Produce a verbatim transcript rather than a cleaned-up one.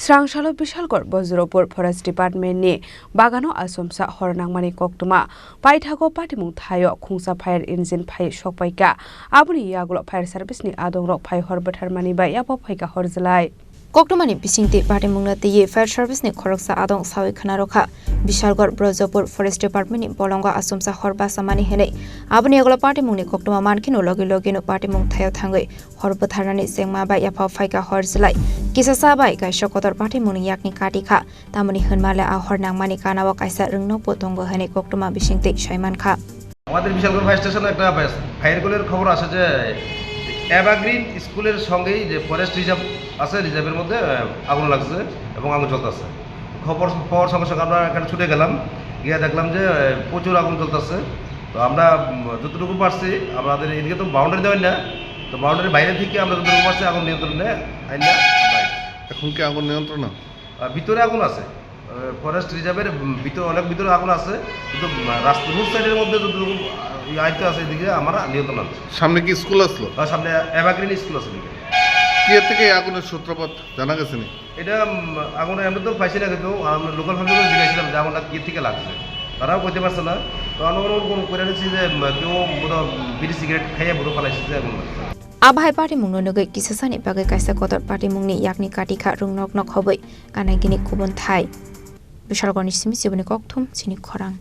Srangsalo Bishalgarh Bajrapur Forest Department ni bagano achomsa hor nangmani koktwma. Paithago patimung thaio khungsa fire engine phai sokpaikha. Aboni yagulo fire service ni adongrok phai hor bwtharmani bai yapha phaikha hor jwlai. Koktwmani bisingtwi patimungno twiwi fire service ni khoroksa adong sawi khna rwkha. Bishalgarh Bajrapur Forest Department ni bolongo achomsa hor basamani hinwi. Aboni yagulo patimungni koktwma mankheno logi logino patimung thaio thangwi hor bwtharnani chengma bai yapha phaikha hor jwlai. Kisasa bai kaisa kotor patimungni yakni kati kha. Tamoni hwnmale a hor nangmani kanao kaisa rwngnokbo tongo hinwi koktwma bisingtwi saimankha. আমাদের বিশালগড় ফায়ার স্টেশনে একটা ফায়ার কলের খবর আসে যে এভারগ্রিন স্কুলের সঙ্গেই যে ফরেস্ট রিজার্ভ আছে, রিজার্ভের মধ্যে, আহ, আগুন লাগছে এবং আগুন জ্বলতেছে। খবর পাওয়ার সঙ্গে সঙ্গে আমরা এখানে ছুটে গেলাম, গিয়ে দেখলাম যে, আহ, প্রচুর আগুন জ্বলতেছে। তো আমরা, উম, যতটুকু পারছি, আমাদের এদিকে তো বাউন্ডারি দেওয়া না, তো বাউন্ডারির বাইরে থেকে আমরা যতটুকু পারছি আগুন নিয়ন্ত্রণে আইনা আমরা আইছি। এখন কি আগুন নিয়ন্ত্রণে? আহ, ভিতরে আগুন আছে। আহ, ফরেস্ট রিজার্ভের, উম, ভিতরে, অনেক ভিতরে আগুন আছে, কিন্তু, উম, রাস্তা, রোড সাইডের মধ্যে যতটুকু, আহ, ইয়ে আইতে আছে, এদিকে আমরা নিয়ন্ত্রণ আছে। সামনে কি স্কুল আসলো? আর সামনে এভারগ্রিন স্কুল আছে এদিকে। কি এর থেকে এই আগুনের সূত্রপাত জানা গেছে নি? এটা, উম, আগুন এমনি তো পাইছি না, কিন্তু আমরা লোকাল ফ্যামিলিকে জিজ্ঞাসা ছিলাম যে আগুনটা কি থেকে লাগছে, তারাও কইতে পারছে না। তো আমরা ওরকম করে নিচ্ছি যে, উম, কেউ বোধহয় বিড়ি সিগারেট খাইয়ে বোধহয় ফালাইছে যে আগুন লাগছে। Abahai patimungno nugwi kisasani bagwi kaisa kotor patimungni yakni kati kha rwngnok nok hobwi. Kanai gini kubun thai. Bishalgarhni simi chiboni kokthum chini khorang.